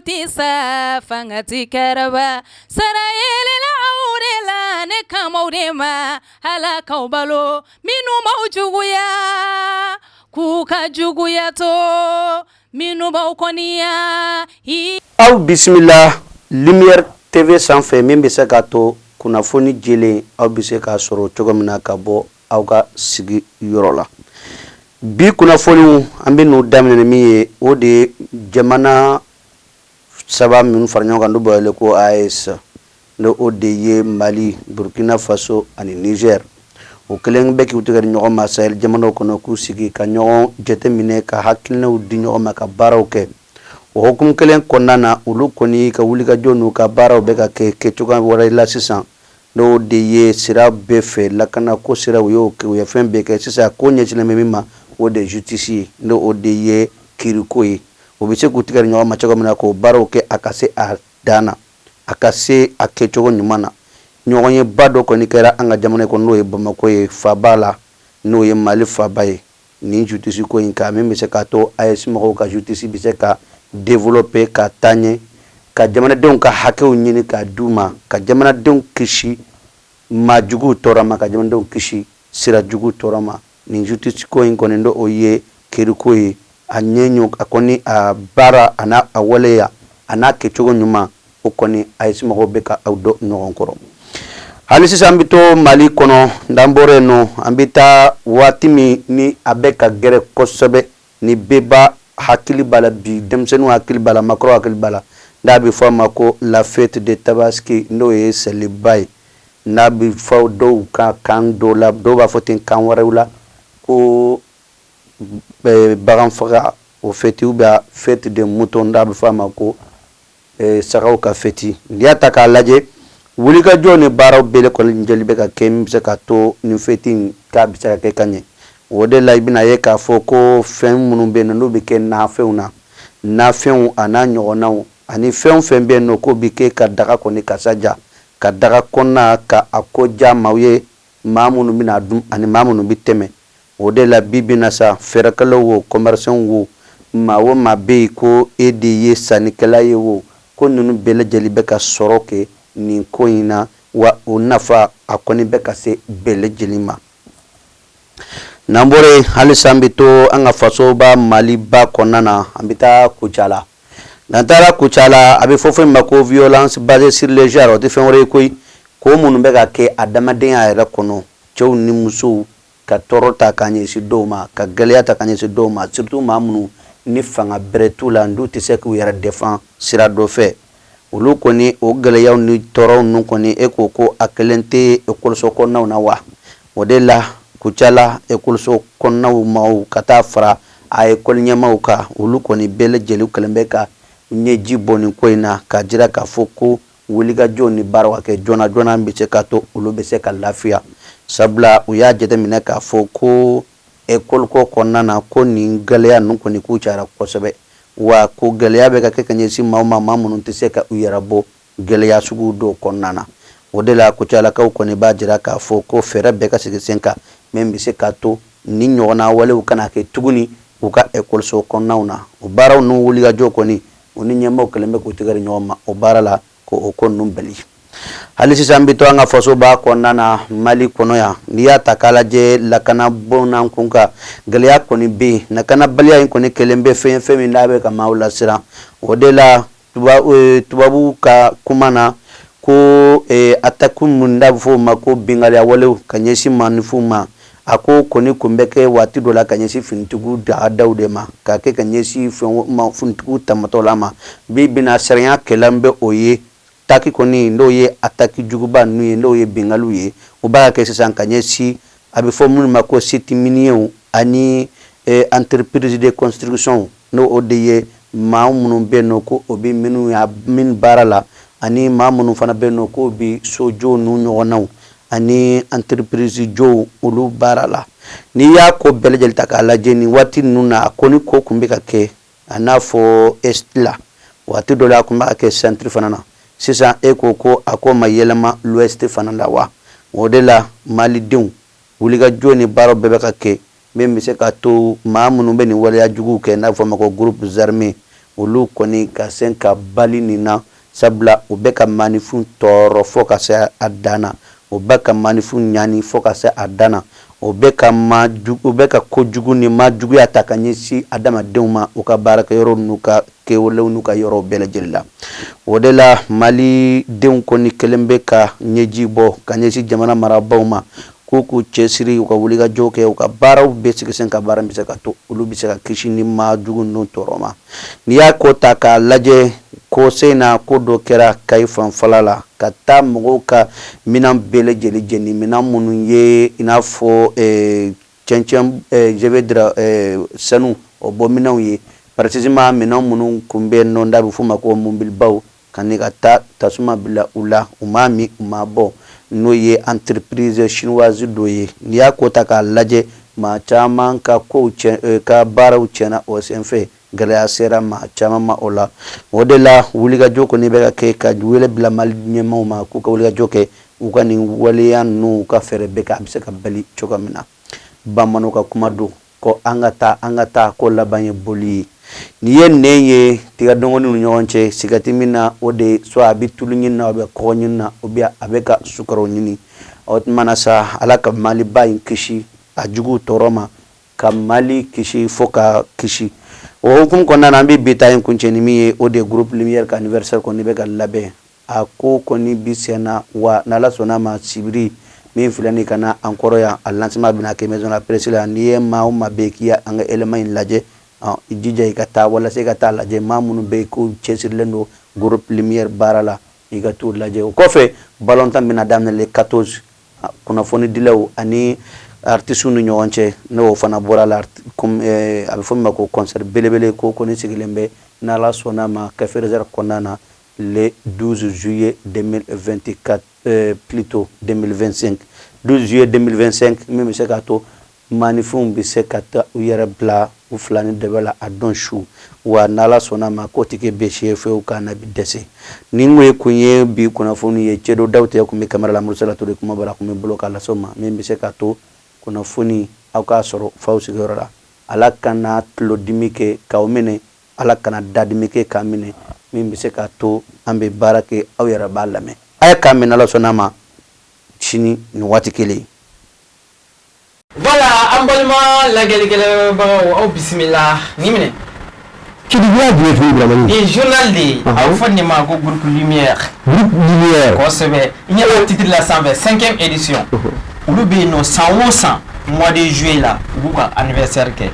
tɛ sa, fanga tɛ karaba. Sara yelela aw de la, ne kan b'aw de ma. Ala k'aw balo, minnu b'aw juguya, k'u ka juguya to, minnu b'aw kɔniya. Aw bisimila Lumière TV sanfɛ min bɛ se k'a to kunnafoni jɛlen aw bɛ se k'a sɔrɔ cogo min na ka bɔ aw ka sigi yɔrɔ la. Bi kunnafoniw an bɛ n'u daminɛ ni min ye, o de ye jamana saba minnu fara ɲɔgɔn kan n'u bɛ wele ko AES, n'o o de ye Mali, Burkina Faso ani Niger. O kɛlen bɛ k'u tɛgɛ di ɲɔgɔn ma Sahel jamanaw kɔnɔ k'u sigi ka ɲɔgɔn jateminɛ ka hakilinaw di ɲɔgɔn ma ka baaraw kɛ. O hukumu kelen kɔnɔna na, olu kɔni ka wulikajɔ n'u ka baaraw bɛ ka kɛ kɛcogoya wɛrɛ la sisan, n'o de ye sira bɛɛ fɛ lakanako sira, u y'o kɛ, u ye fɛn bɛɛ kɛ. Sisan ko ɲɛsinnen bɛ min ma, o de ye justice ye, n'o o de ye kiiriko ye. U bɛ se k'u tɛgɛ di ɲɔgɔn ma cogo min na k'o baaraw kɛ a ka se a dan na, a ka se a kɛcogo ɲuman na. Ɲɔgɔnyeba dɔ kɔni kɛra an ka jamana kɔnɔ, n'o ye Bamakɔ ye faaba la, n'o ye Mali faaba ye. Nin justice ko in kan, min bɛ se k'a to AES mɔgɔw ka justice bɛ se ka développer ka taa ɲɛ, ka jamanadenw ka hakɛw ɲini k'a d'u ma, ka jamanadenw kisi maa juguw tɔɔrɔ ma, ka jamanadenw kisi sira jugu tɔɔrɔ ma. Nin justice ko in kɔni, n'o ye kiiriko ye, a ɲɛ a kɔni a baara a n'a a waleya a n'a kɛcogo ɲuman, o kɔni AES mɔgɔw bɛ ka aw dɔn ɲɔgɔn kɔrɔ. Hali sisan an bɛ to Mali kɔnɔ, n'an bɔra yen nɔ, an bɛ taa waati min ni a bɛ ka gɛrɛ kosɛbɛ, ni bɛɛ b'a hakili b'a la bi, denmisɛnninw hakili b'a la, maakɔrɔw hakili b'a la, n'a bɛ fɔ a ma ko la fête de Tabaski, n'o ye seliba ye, n'a bɛ fɔ dɔw ka kan dɔw la, dɔw b'a fɔ ten kan wɛrɛw la ko bagan faga o fête ou bien fête de mouton, n'a bɛ fɔ a ma ko sagaw ka fête. N'i y'a ta k'a lajɛ, wulikajɔ ni baaraw bɛɛ kɔni jɛli bɛ ka kɛ min bɛ se ka to nin fête in k'a bɛ se ka kɛ ka ɲɛ. O de la i bɛna ye k'a fɔ ko fɛn minnu bɛ yen n'u bɛ kɛ nafɛnw na, nafɛnw a n'a ɲɔgɔnnaw ani fɛn o fɛn bɛ yen nɔ k'o bɛ kɛ ka daga kɔni kasa ja, ka daga kɔnɔna ka a ko ja maaw ye, maa minnu bɛna dun ani maa minnu bɛ tɛmɛ. O de la bi bi na sa, fɛɛrɛkɛlaw wo, commerçant wo, maa o maa bɛ yen ko e de ye sannikɛla ye wo, ko ninnu bɛɛ lajɛlen bɛ ka sɔrɔ kɛ nin ko in na, wa o nafa a kɔni bɛ ka se bɛɛ lajɛlen ma. N'an bɔra yen, halisa an bɛ to an ka fasoba Maliba kɔnɔna na, an bɛ taa Kucala. N'an taara Kucala, a bɛ fɔ fɛn min ma ko violence basée sur le genre, o tɛ fɛn wɛrɛ ye koyi, ko minnu bɛ ka kɛ adamadenya yɛrɛ kɔnɔ, cɛw ni musow ka tɔɔrɔ ta ka ɲɛsin dɔw ma, ka gɛlɛya ta ka ɲɛsin dɔw ma, surtout maa minnu ni fanga bɛrɛ t'u la, n'u tɛ se k'u yɛrɛ défend sira dɔ fɛ. Olu kɔni, o gɛlɛyaw ni tɔɔrɔw ninnu kɔni, e ko ko a kelen tɛ ekɔliso kɔnɔnaw na wa? O de la Kucala ekɔliso kɔnɔnaw maaw ka taa fara a ekɔli ɲɛmaaw kan, olu kɔni bɛɛ lajɛlen kɛlen bɛ ka ɲɛji bɔ nin ko in na, k'a jira k'a fɔ ko wulikajɔ ni baaraw ka kɛ joona joona bɛ se ka to olu bɛ se ka lafiya, sabula u y'a jateminɛ k'a fɔ ko ekɔli ko kɔnɔna na, ko nin gɛlɛya ninnu kɔni k'u cayara kosɛbɛ, wa ko gɛlɛya bɛ ka kɛ ka ɲɛsin maaw ma, maa minnu tɛ se ka u yɛrɛ bɔ gɛlɛya sugu dɔw kɔnɔna na. O de la Kucalakaw kɔni b'a jira k'a fɔ ko fɛɛrɛ bɛɛ ka sigi sen kan min bɛ se k'a to ni ɲɔgɔnna walew kana kɛ tuguni u ka ekɔliso kɔnɔnaw na. O baaraw n'u wulikajɔ kɔni, u ni ɲɛmaaw kɛlen bɛ k'u tɛgɛ di ɲɔgɔn ma o baara la ko o ko ninnu bali. Hali sisan an bɛ to an ka fasoba kɔnɔna na, Mali kɔnɔ yan. N'i y'a ta k'a lajɛ, lakana bonda kun kan, gɛlɛya kɔni bɛ yen. Lakanabaliya in kɔni kɛlen bɛ fɛn ye, fɛn min n'a bɛ ka maaw lasiran. O de la tubabu ka kuma na ko attaque min n'a bɛ fɔ o ma ko binkaliya walew ka ɲɛsin maaninfinw ma, a ko kɔni kun bɛ kɛ waati dɔ la ka ɲɛsin finitigiw dagadaw de ma, ka kɛ ka ɲɛsin fɛn finitigiw tamatɔla ma. Bi bɛna sariya kɛlan bɛ o ye taki kɔni, n'o ye attaque juguba ninnu ye, n'o ye binkaliw ye, o b'a kɛ sisan ka ɲɛsin a bɛ fɔ minnu ma ko sites miniers ani entreprise de construction, n'o o de ye maa minnu bɛ yen nɔ ko o bɛ minnu ya min baara la, ani maa minnu fana bɛ yen nɔ k'o bɛ sojɔ n'u ɲɔgɔnnaw ani entreprise jɔw, olu baara la. N'i y'a ko bɛɛ lajɛlen ta k'a lajɛ, nin waati ninnu na, a ko ni ko tun bɛ ka kɛ a n'a fɔ est la, waati dɔ la a tun bɛ ka kɛ centre fana na. Sisan e ko ko a ko ma yɛlɛma l'ouest fana la wa? O de la malidenw, wulikajɔ ni baaraw bɛɛ bɛ ka kɛ min bɛ se ka to maa minnu bɛ nin waleya juguw kɛ, n'a bɛ fɔ o ma ko groupes armés, Olu kɔni ka sen ka bali nin na, sabula u bɛ ka maaninfin tɔɔrɔ fo ka se a dan na, u bɛ ka maaninfin ɲani fo ka se a dan na, u bɛ ka kojugu ni maajuguya ta ka ɲɛsin adamadenw ma u ka baarakɛyɔrɔ n'u ka kɛwalew n'u ka yɔrɔw bɛɛ lajɛlen la. O de la malidenw kɔni kɛlen bɛ ka ɲɛji bɔ ka ɲɛsin jamana marabaaw ma, k'u k'u cɛsiri, u ka wulikajɔ kɛ, u ka baaraw bɛ sigi sen ka baara bɛ se ka to olu bɛ se ka kisi ni maajugu ninnu tɔɔrɔ ma. N'i y'a ko ta k'a lajɛ, ko sen na ko dɔ kɛra Kayi fanfɛla la, ka taa mɔgɔw ka minɛn bɛɛ lajɛlen jeni, minɛn minnu ye i n'a fɔ cɛncɛn, je veux dire sanu o bɔ minɛnw ye, précisément minɛn minnu tun bɛ yen nɔ n'a bɛ f'o ma ko mobilibaw, ka ni ka taa tasuma bila u la, u m'a min, u m'a bɔ, n'o ye entreprise chinoise dɔ ye. N'i y'a ko ta k'a lajɛ, maa caman ka kow tiɲɛ, ka baaraw tiɲɛna o senfɛ, gɛlɛya sera maa caman ma o la. O de la wulikajɔ kɔni bɛ ka kɛ ka wele bila Mali ɲɛmaaw ma, k'u ka wulikajɔ kɛ, u ka nin waleya ninnu, u ka fɛɛrɛ bɛɛ kɛ a bɛ se ka bali cogo min na. Bamananw ka kuma don ko an ka taa, an ka taa, ko laban ye boli ye. N'i ye nɛn ye tiga dɔgɔninw ni ɲɔgɔn cɛ, siga tɛ min na, o de ye soit a bɛ tulu ɲini na, a bɛ kɔgɔ ɲini na, ou bien a bɛ ka sukaro ɲini. O tuma na sa, Ala ka Maliba in kisi a juguw tɔɔrɔ ma, ka Mali kisi fo ka kisi. O hukumu kɔnɔna na, an bɛ bi ta in kuncɛ ni min ye, o de ye groupe Lumière ka anniversaire kɔni bɛ ka labɛn. A ko kɔni bi sen na wa, n'Ala sɔnna ma, sibiri min filɛ nin ka na an kɔrɔ yan, a lancement bɛna kɛ maison de la presse la. N'i ye maa o maa bɛ yen k'i ye an ka élément in lajɛ, i jija i ka taa walasa i ka taa lajɛ. Maa minnu bɛ yen k'u cɛsirilen don groupe Lumière baara la, i ka t'u lajɛ. O kɔfɛ, balontan bɛna daminɛ le 14, kunnafonidilaw ani artistes ni ɲɔgɔn cɛ. N'o fana bɔra la, a bɛ fɔ min ma ko concert belebele, ko kɔni sigilen bɛ, n'Ala sɔnna ma, Café Réserve kɔnɔna na le 12 juillet 2024, plutôt 2025, 12 juillet 2025, min bɛ se k'a to maaninfinw bɛ se ka taa u yɛrɛ bila u fila ni dɛbɛ la a don su wa. N'Ala sɔnna ma, k'o tɛ kɛ bɛsi ye fewu k'a na bi dɛsɛ. Nin ye kun ye bi kunnafoni ye. Cɛdo Dawute tun bɛ kamara la, Murusala Ture kuma bɔra kun bɛ bolo k'a lase ma, min bɛ se k'a to kunnafoni aw k'a sɔrɔ f'aw sigiyɔrɔ la. Ala kana tulodimi kɛ k'aw minɛ, Ala kana dadimi kɛ k'a minɛ, min bɛ se k'a to an bɛ baara kɛ, aw yɛrɛ b'a lamɛn. A ye k'a minɛ, Ala sɔnna ma, sini nin waati kelen. Voilà, an balima lajɛlikɛlɛbagaw, aw bisimila ni minɛ. Kidiya jumɛn tuguni, Dramani? Nin journal de ye, a bɛ fɔ nin ma ko groupe Lumière. Groupe Lumière. Kosɛbɛ, i ɲɛ b'a titre la sanfɛ, cinquième édition. Olu bɛ yen nɔ san o san, mois de juillet la, u b'u ka anniversaire kɛ.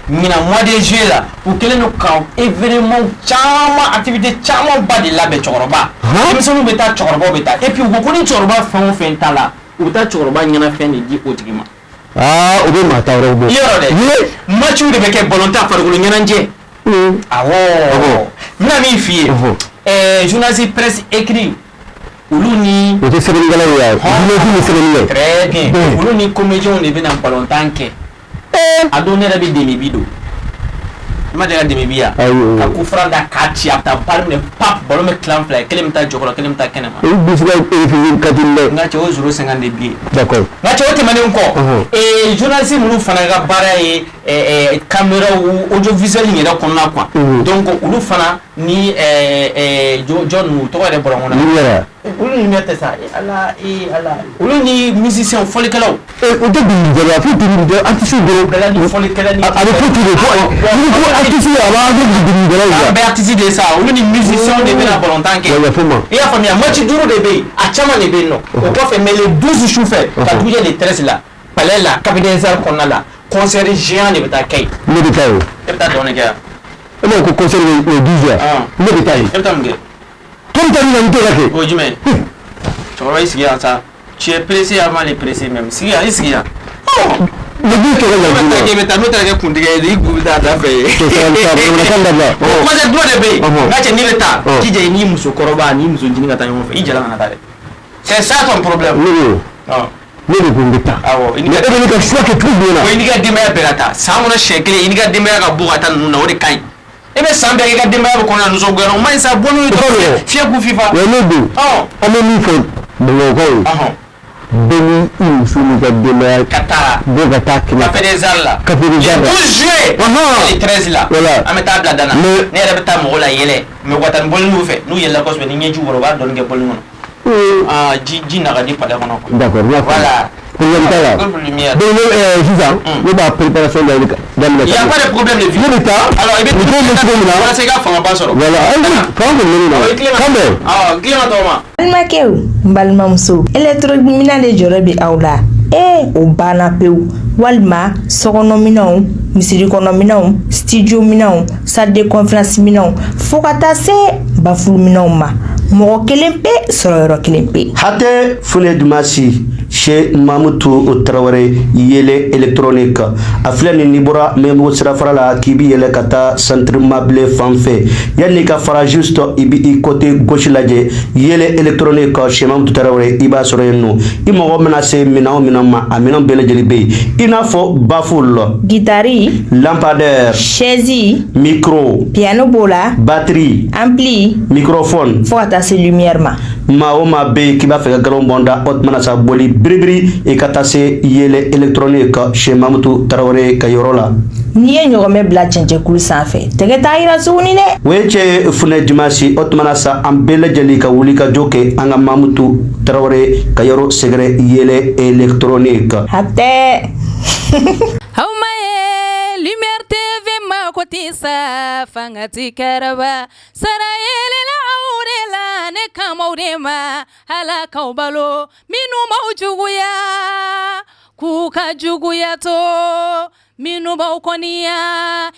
Ɲinan mois de juillet la, u kɛlen don ka événement caman, activité caman ba de labɛn. Cɛkɔrɔba, denmisɛnninw bɛ taa, cɛkɔrɔbaw bɛ taa, et puis u ko ko ni cɛkɔrɔba fɛn o fɛn t'a la, u bɛ taa cɛkɔrɔba ɲɛnafɛn de di o tigi ma. Aa, u bɛ maa ta wɛrɛw bɔ. Yɔrɔ dɛ, matchiw de bɛ kɛ, ballon-tan, farikolo ɲɛnajɛ. Awɔ, n bɛna min f'i ye, journaliste presse écrit, olu ni O tɛ sɛbɛnnikɛlaw ye wa? Journaliste ni sɛbɛnnikɛ. Très bien, olu ni comédiens de bɛna ballon-tan kɛ. A don ne yɛrɛ bɛ demi bi don, i ma deli ka demi bi yan ka coup franc da k'a ci, a bɛ taa balle minɛ, pap, ballon bɛ tilan fila ye, kelen bɛ taa jɔkɔrɔ, kelen bɛ taa kɛnɛma. Olu bɛ se ka refusé ka di dɛ. N ka cɛ, o 0,50 de bi ye. D'accord. N ka cɛ, o tɛmɛnen kɔ, journaliste minnu fana ka baara ye caméra audiovisuel yɛrɛ kɔnɔna quoi, donc olu fana ni jɔn ninnu tɔgɔ yɛrɛ bɔra n kɔnɔ. Lumière. Olu ni lumière tɛ sa, Ala, Ala, olu ni musiciens, fɔlikɛlaw. O tɛ dɔnkilidala, fo dɔnkilidala artiste dɔrɔn. Dɔnkilidala ni fɔlikɛla ni. A bɛ fɔ ten de ko n'i ko artiste, a b'a kɛ dɔnkilidalaw ye. An bɛɛ artiste de ye sa, olu ni musiciens de bɛna balontan kɛ. Wa yafa ma. I y'a faamuya, match duuru de bɛ yen, a caman de bɛ yen nɔ. O kɔfɛ, mais le 12 su fɛ ka dugu jɛ le 13 la, palais la, Café des Arts kɔnɔna la, concert géant de bɛ taa kɛ yen. Ne bɛ taa yen. E bɛ taa dɔn de kɛ yan. E ma ko concert bɛ le 12 yan. Ne bɛ taa yen. E bɛ taa mun kɛ? Tɔn ta min na, n t'o ka kɛ. O ye jumɛn ye? Cɛkɔrɔba, i sigi yan sa. Tu es pressé avant les pressés même. Sigi yan, i sigi yan. Ne b'i kɛlɛ la. N'o taara k'e bɛ taa, n'o taara kɛ kuntigɛ ye, i kun bɛ taa da fɛ yen. Bamanankan dabila. Concert dɔ de bɛ yen. N ka cɛ, n'i bɛ taa, jija i n'i musokɔrɔba n'i muso ncinin ka taa ɲɔgɔn fɛ, i jala kana taa dɛ. C'est ça ton problème. Ne ko. Ne de ko n bɛ taa. Awɔ. Mais e bɛ ne ka choix kɛ cogo jumɛn na? O i n'i ka denbaya bɛɛ ka taa. San kɔnɔ siɲɛ kelen, i n'i ka denbaya ka bɔ ka taa ninnu na, o de ka ɲi. E bɛ san bɛɛ kɛ i ka denbaya bɛ kɔnɔ na nisɔngoya la, o man ɲi sa, bɔ n'u ye dɔrɔn, fiɲɛ k'u fifa. Wa ne don. An bɛ min fɔ Bamakɔkaw ye. Bɛɛ ni i muso n'i ka denbaya. Ka taa. Bɛɛ ka taa kɛnɛ. Café des Arts la. Café des Arts la. Le 12 juillet. Le 13 la. Voilà. An bɛ taa bila dan na. Mais- Ne yɛrɛ bɛ taa mɔgɔw la yɛlɛ. Mais u ka taa ni bɔlini fɛ. N'u yɛlɛla kosɛbɛ, ni ɲɛjiw bɔra, u b'a dɔɔni kɛ bɔlini kɔnɔ. Ah, ji na ka di palais kɔnɔ quoi. D'accord, n y'a faamu. Voilà. Problème t'a la. Groupe Lumière. Donc ne sisan ne b'a préparation daminɛ. Il y a pas de problème de vie. Ne bɛ taa. Alors i bɛ Musow bɛ cogo min na. Walasa i ka fangaba sɔrɔ. Voilà, ayi, fan kɔni bɛ ne na. Awɔ, i tilen ka. Kan bɛn. Awɔ, tilen ka tɔgɔ ma. Balimakɛw, n balimamuso, électronique de jɔrɔ bɛ aw la. Ee, o banna pewu. Walima sokɔnɔminɛnw, misiri kɔnɔminɛnw, studio minɛnw, salle de conférence minɛnw, fo ka taa se baffle minɛnw ma, mɔgɔ kelen pe sɔrɔ yɔrɔ kelen pe. Hatɛ Fune Dumasi chez Mamutu Tarawele, Yele Électronique. A filɛ nin, n'i bɔra Mɛnbugu sirafara la k'i bi yɛlɛ ka taa Centre Mabile fan fɛ, yanni ka fara, juste i bi i côté gauche lajɛ, Yele Électronique chez Mamutu Tarawele, i b'a sɔrɔ yen nɔ. I mago mana se minɛn o minɛn ma, a minɛn bɛɛ lajɛlen bɛ yen, i n'a fɔ baffle, Guitare, lampadaire, chaise, micro, piano b'o la, batterie, ampli, microphone, fo ka taa se lumière ma. Maa o maa bɛ yen k'i b'a fɛ ka galon bɔn da, o tuma na sa, boli biribiri, i ka taa se Yele Électronique chez Mamutu Tarawele ka yɔrɔ la. N'i ye ɲɔgɔmɛ bila cɛncɛnkulu sanfɛ, tɛgɛ t'a yira tuguni dɛ. O ye cɛ Funɛ Dimasi. O tuma na sa, an bɛɛ lajɛlen ka wuli ka jɔ kɛ an ka Mamutu Tarawele ka yɔrɔ sɛgɛrɛ, Yele Électronique. Hatɛ. Aw ma ye Lumière TV ma ko ti sa fanga ti kɛrɛba sara yelela aw de la, ne kamaw de ma ala k'aw balo minnu b'aw juguya k'u ka juguya to minnu b'aw kɔniya.